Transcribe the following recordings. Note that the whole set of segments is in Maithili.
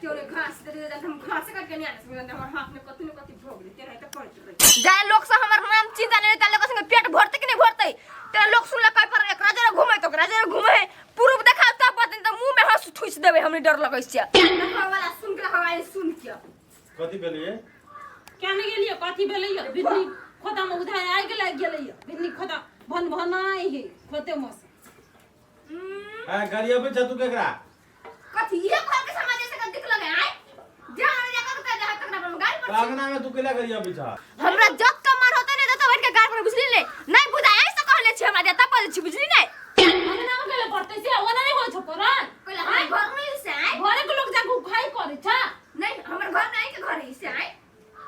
क्यों ने घास दे दे हम घास काट के नहीं आने समझ हमर हाथ में कथि न कथि भोग लेते रहे त करत रहे जाय लोग से हमर नाम चिंता नहीं ताले कसम पेट भरते कि नहीं भरते ते लोग सुनला कई पर एकरा जरा घूमे तो एकरा जरा घूमे पूर्व देखा तब बतन त मुंह में हंस ठुस देबे हमनी डर लगै छै वाला सुन के हवाई सुन के कथी भेलिए केने गेलियै कथी भेलै यौ बिन्नी खोता में उधार आगि लागि गेलै यौ बिन्नी खोता भन भनाइ है खोते में से ए गाड़ी अबै छ तू केकरा कथी ये घर के समाज से कथी लगे आय जहां जा कर के जहां तक ना पर गाड़ी पर अंगना में तू केला गाड़ी अबै छ हमरा जब का मन होते नहीं तो बैठ के गाड़ी पर बुझली ले नहीं बुझाय ऐसे कहले छी हमरा जता पर छी बुझली नहीं अंगना में गेले पड़तै से ओना नहीं होइ छौ परान कहले हमर घर नहीं से आय घरे के लोग जाके खाइ करै छ नहीं हमर घर नहीं के घर से आय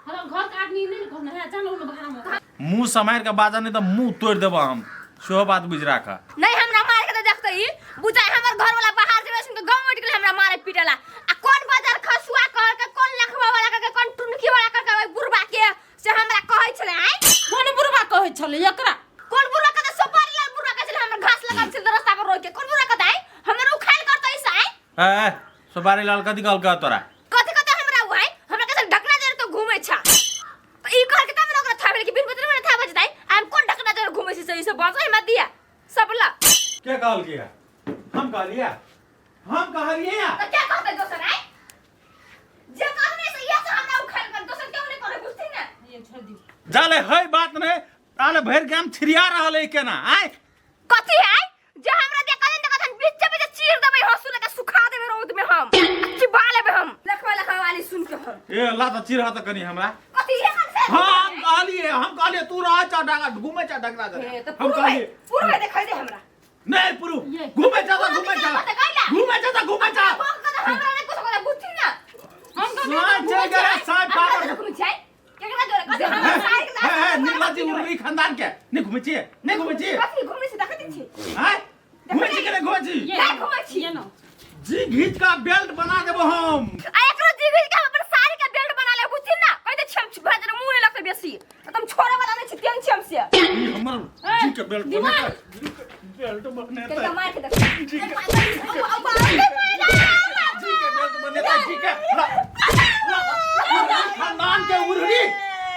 हमरा घर के आदमी नहीं घर है जान उन भाड़ा में मुंह समारि के बाजा नहीं तऽ मुंह तोड़ि देबऽ हम सेहो बात बुझि राख नहीं हमरा मार के तो देखते ही बुझाय हमर घर वाला बाहर जेबे सुन के गांव उठ गेले हमरा मारे पीटेला आ कौन बाजार खसुआ कह के कौन लखवा वाला कह के कौन टुनकी वाला कह के ओइ बुढ़बा के से हमरा कहै छले आय कोन बुढ़बा कहै छलै एकरा कौन बुढ़बा के सुपारी लाल बुढ़बा के छले हमर घास लगाब छले रास्ता पर रोक के कौन बुढ़बा के आय हमर उखाड़ करतै से आय ए सुपारी लाल कथी कहलकै तोरा कथी कथी हमरा उ है हमरा कैसे ढकना जरे तो घूमे छा तो ई कहल के तब ना ओकरा था भेल कि बिन बदले में था बजताई हम कोन ढकना जरे घूमे छी से ई सब बाजै मत दिया सब ला के कहलकै हम कहलियै हम कहलियै तो क्या कहते दोसर आय जे कहने से ये से हमरा उखाड़ कर दोसर क्यों नहीं करे बुझती ना ये छोड़ दियो जाले है बात नहीं ताले भरि गाम छिड़िया रहल है केना आय कथी है जे हमरा देखा ने कथन बीच बीच चीर देबै हंसू लगा सुखा देबै रौद में हम चिबा लेबै हम लखवा लखवा वाली सुन के हम ए ला तऽ चिरह तऽ कनी हमरा कथी है हम से हाँ हम कहलिए हम कहलिए तू रह चा डागा घूमे चा डगरा ए, जरा तो हम पूर्व है कहलिए पूर्व है दिखाई दे हमरा नहीं पुरु ये। घूमे चा तो घूमे चा तो गइला। घूमे चा तो घूमे चा फोन कर हमरा नहीं कुछ करे बुझती ना हम कथी साँझ चल गया साँझ पावर घूमै छै केकरा जोरे कथी हमरा साइड हे हे निर्लज्जी उर्री खानदान के नहीं घूमे छियै नहीं घूमे छियै कथी घूमै छै देखै छी हैं घूमे छी के नहीं घूमे छी ये नहीं घूमै छी। ये न जी घीच का बेल्ट बना देबो हम आ एकरो जी घीच के हम अपन साड़ी के बेल्ट बना ले बुझी ना कहि दे छी हम भाजर मुंह नहीं लगते बेसी त तुम छोड़े वाला नहीं छी तेन छी हम से ई हमर जी के बेल्ट बने दिमाग। जी के बेल्ट बने के मार के देख जी के जी के बेल्ट बने जी के ला, ला, उर्री खानदान के उर्री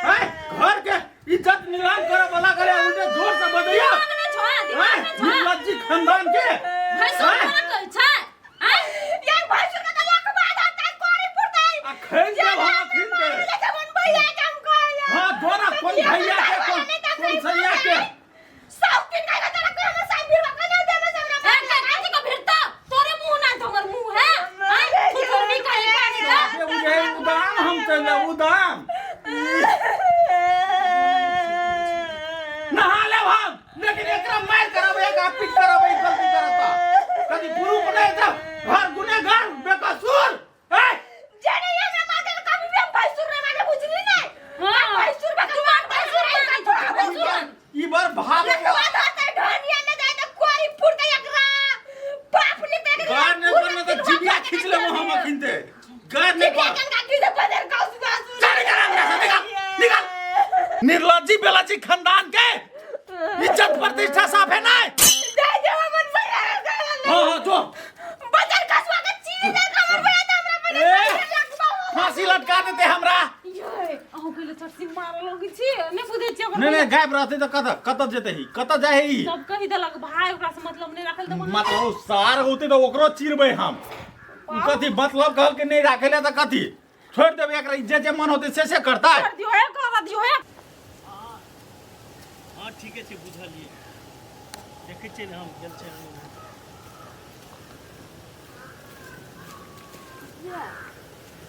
हैं घर के इज्जत नीलाम करे वाला करे उल्टे जोर से बजैया दिमाग नहीं छो दिमाग हैं नहीं छो निर्लज्जी खानदान के भैंसुर हैं? कोना कहै छै आँय? यार भैंसुर के त लाख बाद आता कोरी पुरतै आ खेल देब हम अखिन के जवन भैया के हम कहले हाँ दोना कोन भैया के कोन कोन सैया के सब दिन का तोरा कोई हमर साथ बिरवा कने देबे से हमरा ए, काका जी के भिड़ता तोरे मुंह ना हमर मुंह है आँय? थुथुरनी कहे कानी का बापरे बुझे उदाम हम चल जाऊ उदाम नहा लेब हम लेकिन एकरा मार करब एक आ पीट करब ई गलती करब त कदी पुरुष नहीं त घर गुनेगार बेकसूर ए जेने ये ना माने कभी भी हम भैंसुर नहीं माने बुझली नहीं हाँ। भैंसुर बा तू मान भैंसुर नहीं भैंसुर। ई बार भाग लखवा धरते ढनिया में जाए तो कोरी फुटते एकरा बाप ने ते गार नहीं पर नहीं त जिबिया खींच लेबो हम अखिन ते गार नहीं जिबिया पर कन का खींच बदर का सुबह चल निकल हमरा से निकल निकल निर्लज्जी बेलज्जी खानदान के इज्जत प्रतिष्ठा साफ है ना दे दे मन भैया हाँ हाँ जो बदर कसवा के चीज दे हमर भैया त हमरा पर ए, फांसी लटका देते हमरा ये अहूँ के चटसी मारऽ लगै छी नहि बुझै छियै ओकर नहीं नहीं गायब रहते तो कत कत जेते ही कत जाए ही सब कहि देलक भाय ओकरा से मतलब नहि राखल तऽ मतलब सार होते तो ओकरो चिरबै हम उ कथी मतलब कहल के नहीं राखे ले तो कथी छोड़ देबै एकरा जे जे मन होते से से करता कर दियो हे कर दियो हे हँ ठीके छै बुझलियै देखै छियै ने हम गेल छै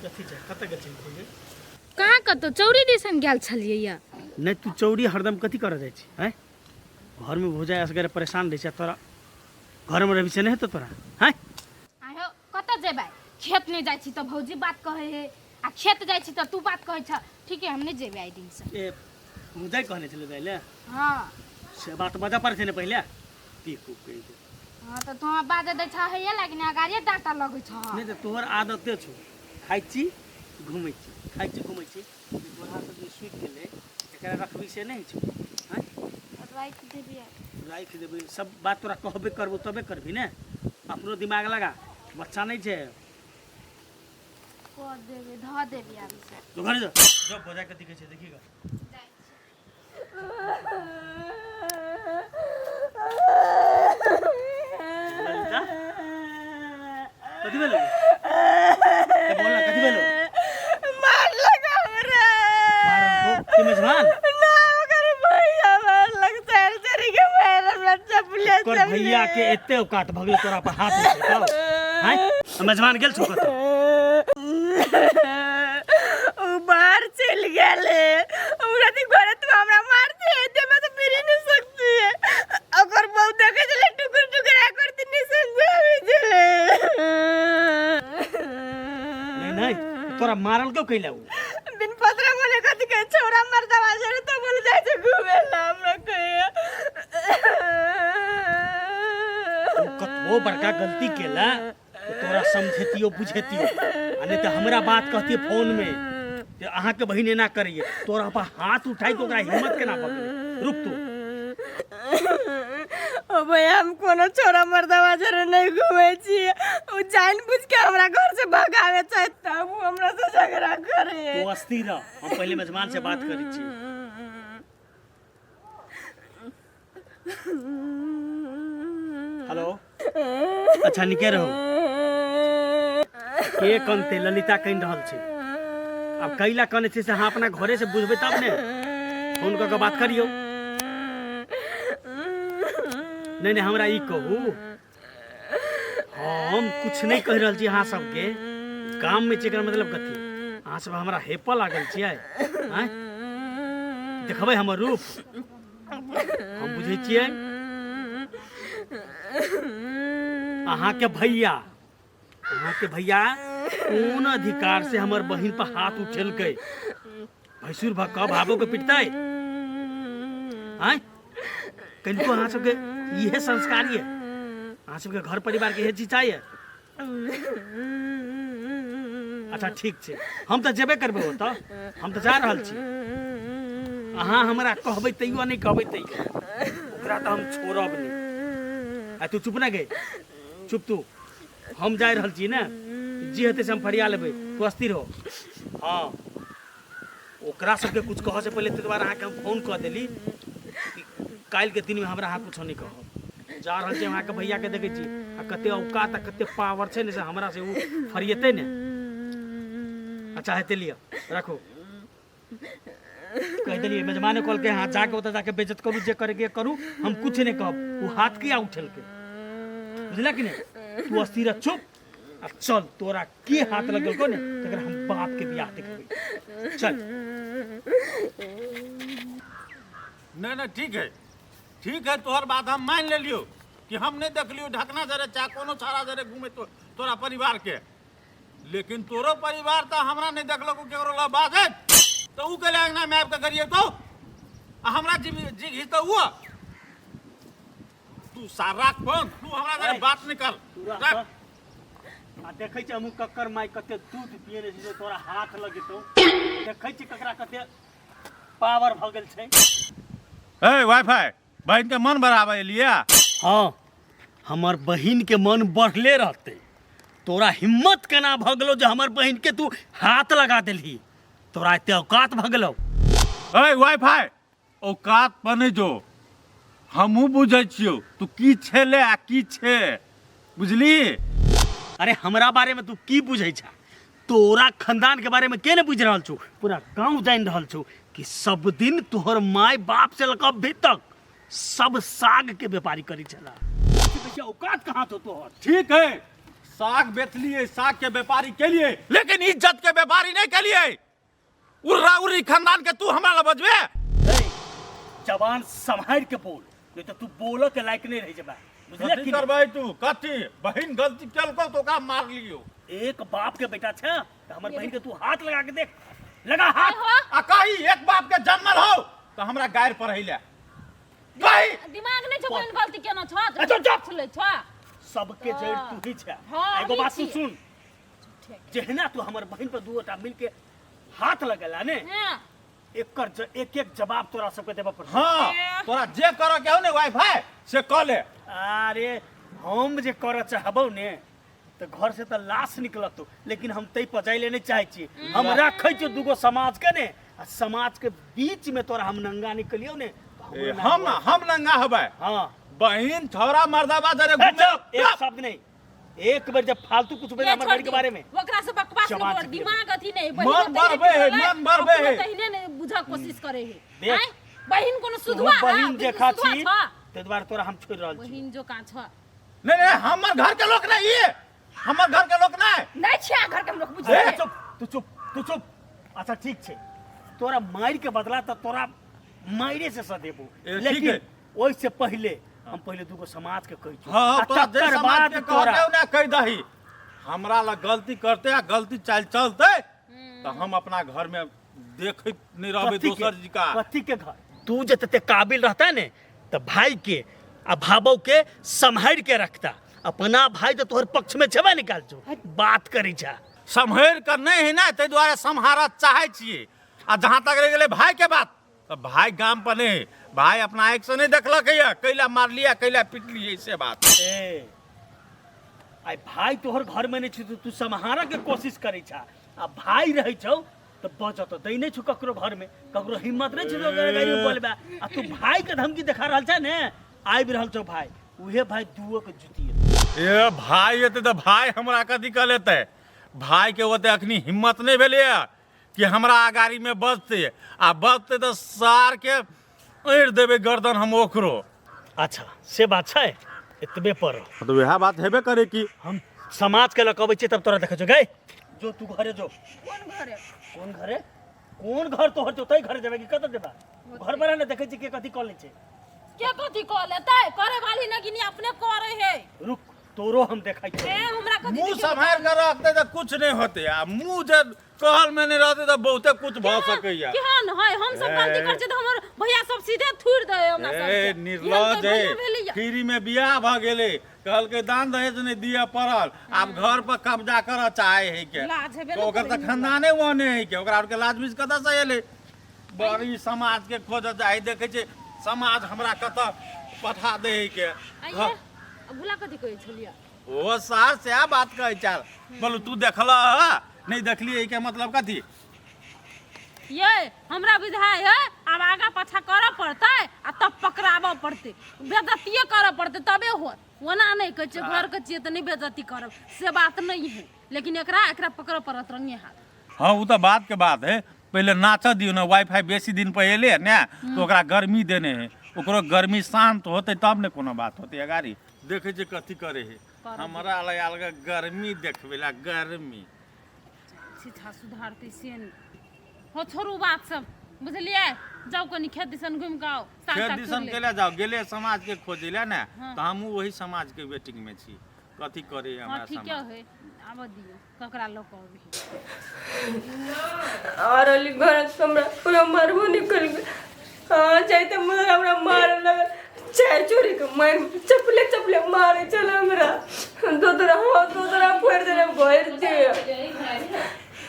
कथी छै कतऽ गेल छै भौजी कहाँ कतौ चौरी दिसन गेल छलियै यऽ नहि तू चौरी हरदम कथी करऽ जाइ छी आँय घरमे भौजाइ असगरे परेशान रहै छै आ तोरा घरमे रहबी से नहि हेतौ तोरा आँय आयो कतऽ जेबै खेत नहि जाइ छी तऽ भौजी बात कहै है आ खेत जाइ छी तऽ तू बात कहै छ ठीक है हम नहि जेबै आइ दिनसँ ए भौजाइ कहने छलै जाइ लए हँ से बात बजऽ पड़ै छै ने पहिले पीकू कहि दे हँ तऽ तोहाँ बाजऽ दै छ हैया लागि ने अगाड़िए डाँटा लगै छ नहि तऽ तोहर आदते छौ खाइ छी घुमै छी खाइ छी घुमै छी ई गोरहा सब जे सुखि गेलै एकरा रखबी से नहि होइ छौ आँय राखि देबियै राखि देबै सब बात तोरा कहबे करबो तबे करबी ने अपनो दिमाग लगा बच्चा नहि छै कऽ देबै धऽ देबै आब से। जो घरे जो जो बजा के दिखे छै देखी ग। जाइ छी। ललिता कथी भेलो ए बोल ना कथी भेलो? मारलक हमरा। मारल को के मेजबान? ना, ओकर भैया मारलक, चारि चारि के मार हमरा चपले। ओकर भैया के एते औकात भगले तोरा पर हाथ उठेतौ? हैं, मेजबान गेल छौ कतौ? उ बाहर चलि गेल है। हमरा तो घरे तू हमरा मारते है ते मैं तो फिर ही नहीं सकती है। अगर बहुत देखे चले टुकुर टुकुर करती नहीं समझावे चले। नहीं नहीं, तोरा मारल क्यों कैला उ? बिन पतरा बोले कथी के छोरा मरदा बाजरे तो बोल जाय छै घूमे ला हमरा कहे। तू कतबो बड़का गलती केला तो तोरा समझेतियो बुझेतियो, आ नहीं तो हमरा बात कहती फोन में जे अहाँके बहिन एना करैए। तोरा पर हाथ उठाई के ओकरा हिम्मत केना पकड़े? रुक तू। ओ भैया, हम कोनो छोरा मर्दा बाजरे नहीं घूमे छियै। उ जान बुझ के हमरा घर से भगावे चाहे तब उ हमरा से झगड़ा करे। तू अस्थिर रह, हम पहले मेजबान से बात करै छी। हेलो, अच्छा निके रहो। के कनते? ललिता कनि रहल छै। आब कैला कने छै से अहाँ अपना घरे से बुझबै तब ने। फोन कऽ के बात करियौ। नहीं नहीं, हमरा ई कहू, हम कुछ नहीं कहि रहल छी अहाँ सबके। गाम में छै, एकर मतलब कथी? अहाँ सब हमरा हेपऽ लागल छियै? आँय, देखबै हमर रूप? हम बुझै छियै अहाँके भैया, अहाँके भैया कोन अधिकार से हमर बहिन पर हाथ उठेलकै? भैंसुर भऽ कऽ भाबो के पिटतै? आँय, कनिको अहाँ सबके इहे संस्कार ये? अहाँ सबके घर परिवार के इहे चीज चाहिए? अच्छा ठीक छै, हम तऽ जेबे करबै ओतऽ, हम तऽ जा रहल छी। अहाँ हमरा कहबै तैयो नहि कहबै तैयो ओकरा तऽ हम छोड़ब नहि। आ तू चुप ना गे, चुप तू। हम जा रहल छी ने, जे हेतै से हम फरिया लेबै, तू अस्थिर हो। हाँ, ओकरा सबके कुछ कहऽ से पहिले ताहि दुआरे अहाँके हम फोन कऽ देली कि काल्हिके दिनमे हमरा अहाँ कुछो नहि कहब। जा रहल छी अहाँके भैयाके देखै छी आ कते औकात आ कते पावर छै ने से हमरा से ओ फरिएतै ने। अच्छा हेतै, लिअ राखू। कहि देलियै, मेजबाने कहलकै अहाँ जाके ओतऽ जाके बेइज्जत करू, जे करैके करू, हम कुछ नहि कहब। ओ हाथ किया उठेलकै, बुझलक कि नहि? तू अस्थिर रह, चुप आ चल। तोरा के हाथ लगेलको ने तकर हम बाप के बियाह देखबै। चल। नहीं नहीं, ठीक है ठीक है, तोहर बात हम मान लेलियो कि हम नहीं देखलियो ढकना जरे चाहे कोनो छाड़ा जरे घूमे तो तोरा परिवार के, लेकिन तोरो परिवार तो हमरा नहीं देखलो को केकरो लग बात है तो ऊ के अंगना में आबि के करिए तो आ हमरा जी जी घिस तो हुआ। तू सार राख फोन, तू हमरा जरे बात नहीं कर। तू रह। राख। आ देखै छी हमहूँ ककर माय कते दूध पियने छै जे तोरा हाथ लगेतौ। देखै छी ककरा कते पावर भऽ गेल छै। ए वाईफाई, बहन के मन बढ़ाबै लिए। हाँ, हमर बहिन के मन बढ़ले रहते। तोरा हिम्मत केना भऽ गेलौ जे हमर बहिन के तू हाथ लगा देलही? तोरा एते औकात भऽ गेलौ? ए वाईफाई, औकात पर नहीं जो, हमहूँ बुझै छियौ तू की छेले आ की छे, बुझली? अरे हमरा बारे में तू की बुझै छा? तोरा खानदान के बारे में के ने बुझ रहल छौ? पूरा गांव जानि रहल छौ कि सब दिन तोहर माय बाप से लऽ कऽ अभी तक सब साग के व्यापारी करै छला। देखिए औकात कहाँ तो तोहर। ठीक है, साग बेचलिए, साग के व्यापारी के लिए, लेकिन इज्जत के व्यापारी नहीं के लिए। उर्रा उर्री खानदान के तू हमरा ला बजबे? ए, जवान सम्हारि के बोल, नहीं तो तू बोलऽ के लायक नहीं रह जेबा, बुझले कथी कि नहीं? करबै तू कथी? बहिन गलती केलकौ तो ओकरा मार लियो। एक बाप के बेटा छे तो हमर बहिन के तू हाथ लगा के देख, लगा हाथ। आ कही एक बाप के जन्मल हो तो हमरा गारि पढ़ैले कही। दिमाग नहीं छौ, बहिन गलती केना छौ? अच्छा, चुप। छलै छौ। सबके जड़ तू ही छे। हाँ, एगो हमही बात तू छियै। सुन, जहिना तू हमर बहिन पर दू गोटा मिल के हाथ लगेला ने, एकर एक एक जवाब तोरा सबके देबऽ पड़तौ। हाँ, तोरा जे करऽ के हो ने वाईफाई से कऽ ले। अरे हम जे करऽ चाहबौ ने त तऽ घर से तऽ लाश निकलत, लेकिन हम तै पर जाय ले नहि चाहै छी। हम रखै छियौ दूगो समाज के ने, आ समाज के बीच में तोरा हम नंगा निकलियौ ने तऽ हमरो ए, नाम हम बड़- हम नंगा हबै। हाँ। बहिन छौरा मर्दाबा जरे ए, घूमे। चुप, एक शब्द नहीं, एक बेर जब फालतू कुछ बोले ये हमर छोड़ घर के दी। बारे में ओकरा से बकवास नहीं जवान कर, छी। दिमाग अथी नहीं। मन बढ़बे है, मन बढ़बे है। तहिने नहीं बुझा कोशिश करे है। देख। आँय? बहिन कोनो तू सुधुआ है, बहिन बिल्कुल जेखा सुधुआ छी छ। ताहि दुआरे तोरा हम छोड़ि रहल छी। बहिन जो का छ। नहीं नहीं, हमर घर के लोग नहीं, ये हमर घर के लोग नहीं। नहीं छिया घर के हम लोग, बुझ ए, चुप, तू चुप, तू चुप। अच्छा ठीक छै, तोरा मारि के बदला तऽ तोरा मारे से सदेबो, ए, ठीक लेकिन है। ओहि से पहिले हम पहिले दूगो समाज के कहै छी। हाँ, आ तोरा जे तकर समाज बाद के तोरा कहते ना कह दही, हमरा ला गलती करते आ गलती चाल चलते तो हम अपना घर में देखे नहीं रहबे। कथी के- दोसर जी का कथी के घर? तू जे तते काबिल रहता ने तऽ भाई के आ भाबो के सम्हारि के रखता। अपना भाई तऽ तोहर पक्ष में छेबे निकाल छौ, बात करै छा। सम्हरि कऽ नहि है ने, ताहि दुआरे सम्हारऽ चाहै छियै। आ जहाँ तक रहि गेलै भाई के बात, तऽ भाई गाम पर नहि है। भाई अपना आँखि से नहि देखलक है कैला मारलियै कैला पिटलियै से बात। ए आइ भाई तोहर घर में नहीं छौ तऽ तू सम्हारऽ के कोशिश करै छा, आ भाई रहै छौ तऽ बजऽ तऽ दै नहि छौ ककरो घर में, ककरो हिम्मत नहि छौ ओकरा गाड़ी में बोलबे, आ तू भाई के धमकी देखा रहल छा ने। आबि रहल छौ भाई, उहे भाई दुओ के जुतिए। ए भाई एते तऽ भाई हमरा कथी कह लेतै? भाई के ओते अखनी हिम्मत नहि भेलैए कि हमरा अगाड़ी में बजतै, आ बजतै तऽ सार के ऐंठ देबै गर्दन हम ओकरो। अच्छा से बात छै, एतबे पर तऽ वएह बात हेबे करे की। हम समाज के लऽ कऽ अबै छियै तब तोरा देखै छौ। गै जो तू घरे जो। कोन घरे? कोन घरे? कोन घर तोहर जो तै घरे जेबै कि कतऽ जेबै? घर पर ने देखै छी के कथी कऽ लै छै। के कथी कऽ लेतै? करे वाली नगिनी अपने करे है। रुक, तोरो हम देखै छी। ए हमरा कथी मुँह देखे- सम्हारि कऽ रखतै तऽ कुछ नहि होतै, आ मुँह जे कहल में नहि रहतै तऽ बहुते कुछ भऽ सकैया। केहन है? हम सब गलती करै छियै तऽ हमर भैया सब सीधे थुरि दे हमरा ए सबके। निर्लज एहन है। तऽ भैया भेलैया। फ्री में बियाह भऽ गेलै, कहलकै दान दहेज नहि दिअ पड़ल, आब घर पर कब्जा करऽ चाहे है के। लाज हेबे तऽ ने ओकर तऽ करै है। खानदाने ओहने है के, ओकरा आरके लाज बीज कतऽ से एलै? बड़ी समाज के खोजऽ चाहे, देखै छै समाज हमरा कतऽ पठा दै है के। आइये भुला कथी कहै छलियै? ओ सार सएह बात कहै चाल। बोलू, तू देखलह नहि देखलियै के मतलब कथी? ये हमरा बुझाइ है आब आगा पाछा करऽ पड़तै आ तब पकड़ाबऽ पड़तै, बेजतिये करऽ पड़तै तबे होत। ओना नहि कहै छियै घरके छियै तऽ नहि बेजती करब से बात नहि है, लेकिन एकरा एकरा पकड़ऽ पड़त रंगे हाथ। हाँ ओ तऽ बात के बात है, पहिले नाचऽ दियौ ने। वाईफाई बेसी दिन पर एलै ने तऽ ओकरा गर्मी देने है, ओकरो गर्मी शान्त होतै तब ने कोनो बात होतै। अगाड़ी देखै छियै कथी करै है, हमरा लग आयल गर्मी देखबै ला गर्मी। शिक्षा सुधारतै से नहि हो। छोड़ू बात सब, बुझलियै? जाउ कनि खेत दिसन घुमि कऽ आउ। साग खेत ताग दिसन तोड़ि लेब। केला जाउ? गेले समाज के खोजै ला ने। हाँ। तऽ हमहूँ वही समाज के वेटिंग में छी, कथी करे हाँ हमरा ठीके समाज। है, आबऽ दियौ, ककरा लऽ कऽ अबही। और अली घर से हमरा पूरा मारबो निकल गेल। हाँ जाइते मगर हमरा मारे लगल, चाय चोरी के मार चपले चपले मारे चल हमरा दोदरा, हाँ दोदरा फोड़ देने भर दे।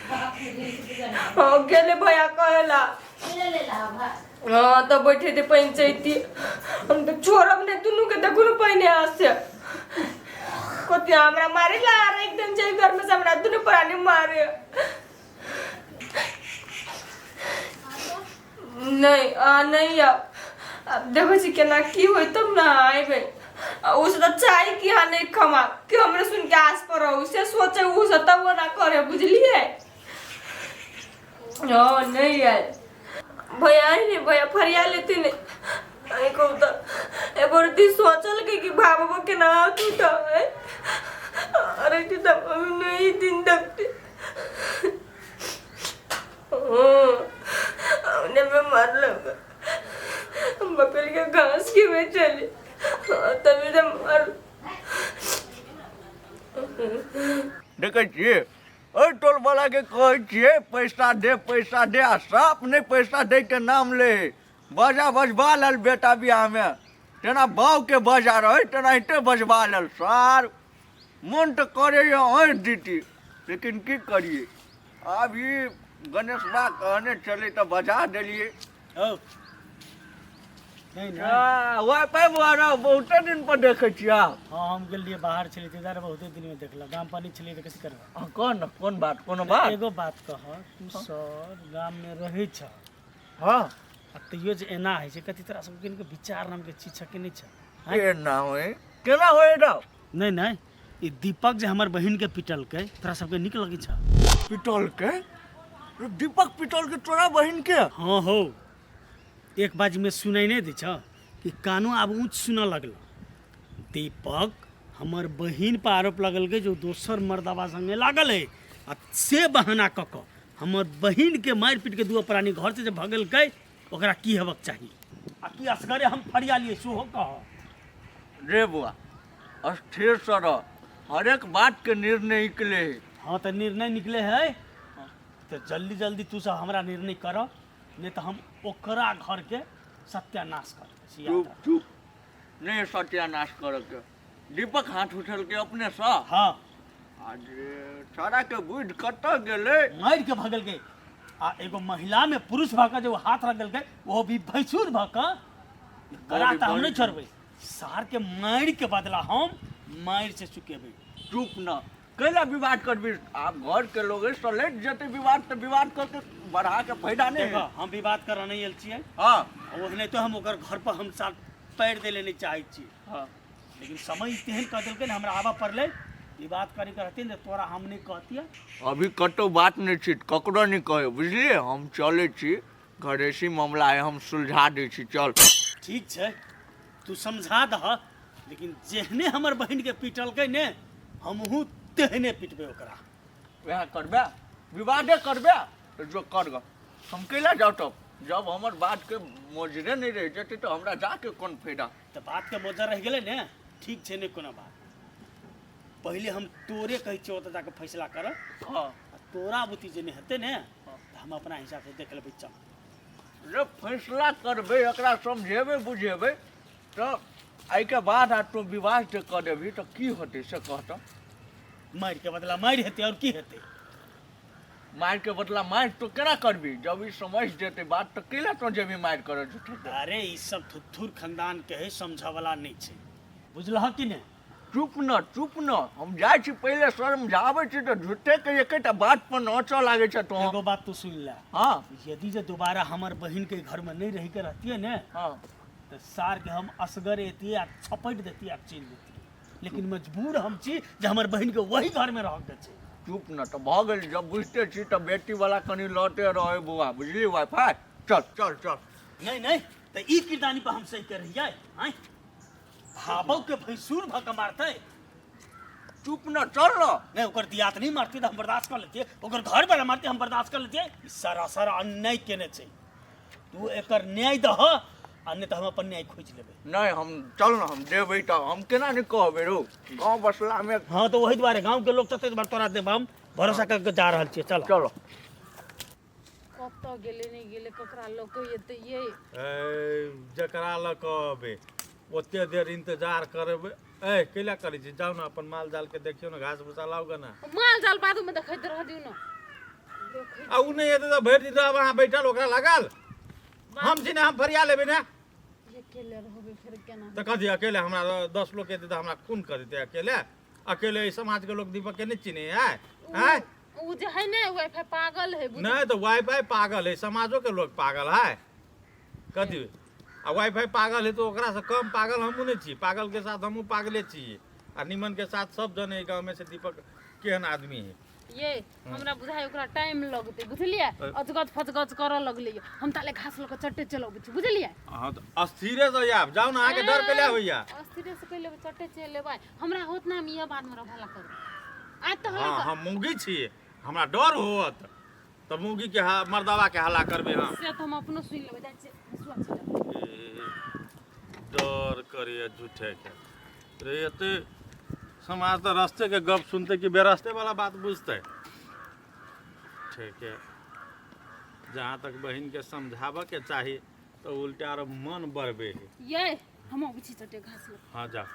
हाँ गेले भैया कहेला। हाँ तो बैठे थे पंचायती, हम तो छोड़ब नहीं दुनू के, देखू न पहिने हाथ से कथी हमरा मारे ला एकदम जाई घर में से हमरा दुनू प्राणी मारे नहीं। आ नहीं आब, आब देखै छी केना की होय तब ने अयबै। आ ओ से तऽ चाही कि अहाँ नहीं खमा कि हमरे सुन के आस पर रहू से सोचे ओ से तब ओना करे, बुझलियै? हाँ नहीं आयल भैया, आई नहीं भैया, फरिया लेते नहीं। आई कहू तऽ एगो रति सोचल के कि भाबो के ना टूटा है। अरे कि तब हम नहीं दिन देखते। हाँ हमने मैं मार लगा बकरी के घास की में चली तभी तो मार। देखै छियै एहि टोलवलाके कहै छियै पैसा दे पैसा दे, आ साफ नहि पैसा दैके नाम ले है। बजा बजबा लेल बेटा बियाहमे तेना बाउके बजा रहै तेनाहिते बजबा लेल। सार मोन तऽ करैए ऐंठ दिती, लेकिन की करियै, आब ई गणेशबा कहने छलै तऽ बजा देलियै। हौ नहि नहि। वाईफाई बुआ बहुते दिन पर देखै छियै। हाँ, हम गेल रहियै बाहर छलियै ताहि दुआरे बहुते दिनमे देखलक। गाम पर नहि छलियै तऽ कथी करबै? हाँ, कह ने, कोन बात, कोनो बात? एगो बात कह, तू सब गाममे रहै छह। हाँ। आ तैयो जे एना होइ छै, कथी तोरा सबके कनिको विचार नामके चीज छह कि नहि छह? आँय? केना होय, केना होय रे? नहि नहि, ई दीपक जे हमर बहिनके पिटलकै, तोरा सबके नीक लगै छह? पिटलकै? दीपक पिटलकै तोरा बहिनके? हाँ हौ, एक बाजमे सुनाइ नहि दै छह कि कानो आब ऊँच सुनऽ लगल। दीपक हमर बहिन पर आरोप लगलकै जे ओ दोसर मर्दबा संगे लागल है, आ से बहाना कऽ कऽ हमर बहिनके मारि पीट के दू प्राणी घर से जे भगेलकै, ओकरा की हेबक चाही? आ की असगरे हम फरिया लियै सेहो कह। रे बुआ, स्थिर से रह, हरेक बात के निर्णय निकले है। हाँ, तऽ निर्णय निकले है तऽ जल्दी जल्दी तू सब हमरा निर्णय कर, नहीं तऽ हम ओकरा घर के सत्यानाश कर देबै। चुप चुप, नहीं सत्यानाश करे के। दीपक हाथ उठल के अपने से? हाँ। अरे सारा के बुझ कतऽ गेलै? मारि के भगलकै। आ एगो महिला में पुरुष भऽ कऽ जे ओ हाथ रखलकै, ओहो भी भैंसुर भऽ कऽ, करा तऽ हम नहि छोड़बै। सार के मारि के बदला हम मारि से चुकेबै। चुप न, कैला विवाद करबी? आब घर के लोग सलट जेतै विवाद तऽ विवाद करके बढ़ा के फायदा नहीं। देखो, हम विवाद करऽ नहि आयल छियै। हाँ। ओहने तो हम ओकर घर पर हम साल पैर दै लए नहि चाहै छियै। हाँ। लेकिन समय तेहन कऽ देलकै ने, हमरा आबऽ पड़लै। विवाद करैके रहतियै ने तोरा हम नहि कहतियै। अभी कतौ बात नहि छी, ककरो नहि कहियो, बुझलियै? हम चलै छी, घरेसी मामला है, हम सुलझा दै छी, चल। ठीक छै, तू समझा दह, लेकिन जेहने हमर बहिनके पीटलकै ने, हमहूँ तेहने पीटबै ओकरा। वएह करबै, विवादे करबै तऽ जो कर गऽ, हम कैला जाउ तब? जब हमर बातके मोजरे नहि रहि जेतै तऽ हमरा जाके कोन फायदा? तऽ बातके मोजर रहि गेलै ने, ठीक छै, नहि कोनो बात। पहिले हम तोरे कहै छियौ, ओतऽ जाके फैसला कर। हाँ। आ तोरा बुद्धि जे नहि हेतै ने तऽ हम अपना हिसाबसँ देख लेबै, चल। रे फैसला करबै, एकरा समझेबै बुझेबै तऽ एहिके बाद आ तू विवाह जे कऽ देबही तऽ की होतै से कह तऽ। मारिके बदला मारि हेतै, आओर की हेतै? मारिके बदला मारि तो केना करबी? जब ई समझ जेतै बात तऽ कैला तो जेबी मारि करऽ झूठे? अरे ई सब थुथुर खानदान के है, समझऽ वाला नहि छै, बुझलह कि नहि? चुप न, चुप न, हम जाइ छी, पहिले समझाबै छी तऽ झूठे के एकेटा बात पर नाचऽ लागै छै तो। एगो बात तू सुन ले। हाँ। यदि जे दोबारा हमर बहिन के घर में नहीं रही के रहतियै ने, हाँ, तऽ सार के हम असगर एतियै आ छपटि देतियै आ चलि जैतियै, लेकिन मजबूर हम छी जे हमर बहिन के वही घर में रह के छै। चुप न, तऽ भऽ गेल। जब बुझते छी तऽ बेटी वाला कनि लौटे रहे बौआ, बुझली? वाईफाई, चल चल चल। नहीं नहीं, तऽ ई किरदानी पर हम सही के रहियै? आँय, भाबो के भैंसुर भऽ के मारतै? चुप न, चल न। नहीं, ओकर दियात नहीं मारती तऽ हम बर्दाश्त कर लेतियै, ओकर घर वाला मारती हम बर्दाश्त कर लेतियै। ई सरासर अन्याय केने छै। तू एकर न्याय दह, आ नहि तऽ हम अपन न्याय खोजि लेबै। नहि, हम चल न, हम देबै तऽ हम केना नहि कहबै रौ, गाँव बसला मे। हाँ, तऽ ओहि दुआरे गाँव के लोग तऽ ताहि दुआरे तोरा देब, हम भरोसा करके जा रहल छियै, चल। चलो। कतऽ गेलै नहि गेलै, ककरा लऽ कऽ एतै ये? ए, जकरा लऽ कऽ अबै ओते देर इंतजार करबै? ए, कैला करै छी? जाउ ने, अपन माल जाल के देखियौ ने, घास भूसा लाउ गे ने। माल जाल बादमे देखैत रह दियौ ने। आ उ नहि एतै तऽ भरि दिन रहब अहाँ बैठल ओकरा लागल? हम छी ने, हम फरिया लेबै ने। अकेले रहबै फेर केना? तऽ कथी अकेले? हमरा 10 लोग एतै तऽ हमरा खून कर देतै। अकेले अकेले एहि समाज के लोग दीपक के नहि चिन्है है? आँय? ओ जे है ने वाईफाई पागल है। नहीं तो वाईफाई पागल है, समाजो के लोग पागल है कथी? आ वाईफाई पागल है तो ओकरा से कम पागल हमहूँ नहीं छी। पागल के साथ हमहूँ पागले छी आ निमन के साथ सब जन गाँव में से दीपक केहन आदमी है। ये हमरा बुझाइ ओकरा टाइम लगतै, बुझलियै? अजगज फजगज करऽ लगलै। हम ताले घास लऽ कऽ चट्टे चलबै छी, बुझलियै? हाँ, तऽ अस्थिरे से आयब, जाउ ने, अहाँके डर कैला होइया? अस्थिरे से कैले चट्टे चलि एबै। हमरा होत ना, हम इएह बात हमरा भला करू आज तऽ। हाँ, हम मौगी छी, हमरा डर होत तऽ मौगी के मर्दावा के हल्ला करबै हम? से तऽ हम अपनो सुनि लेबै। जाइ छियै, हँसुआ छिलऽ। ए, डर करैया झूठे के रे। एते समाज तऽ रस्ते के गप सुनते कि बेरस्ते वाला बात बुझते? ठीक है, जहाँ तक बहिन के समझाबऽ के चाही तऽ उल्टा आरो मन बढ़बे है। ये हम अबै छी चट्टे घास लऽ। हाँ, जाओ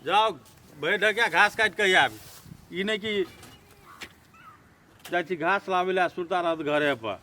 जाओ, भरि ढकिया घास काटि कऽ आयब। ई नहि कि जाइ छी घास लाबै लए, सुरता रहत घरे पर।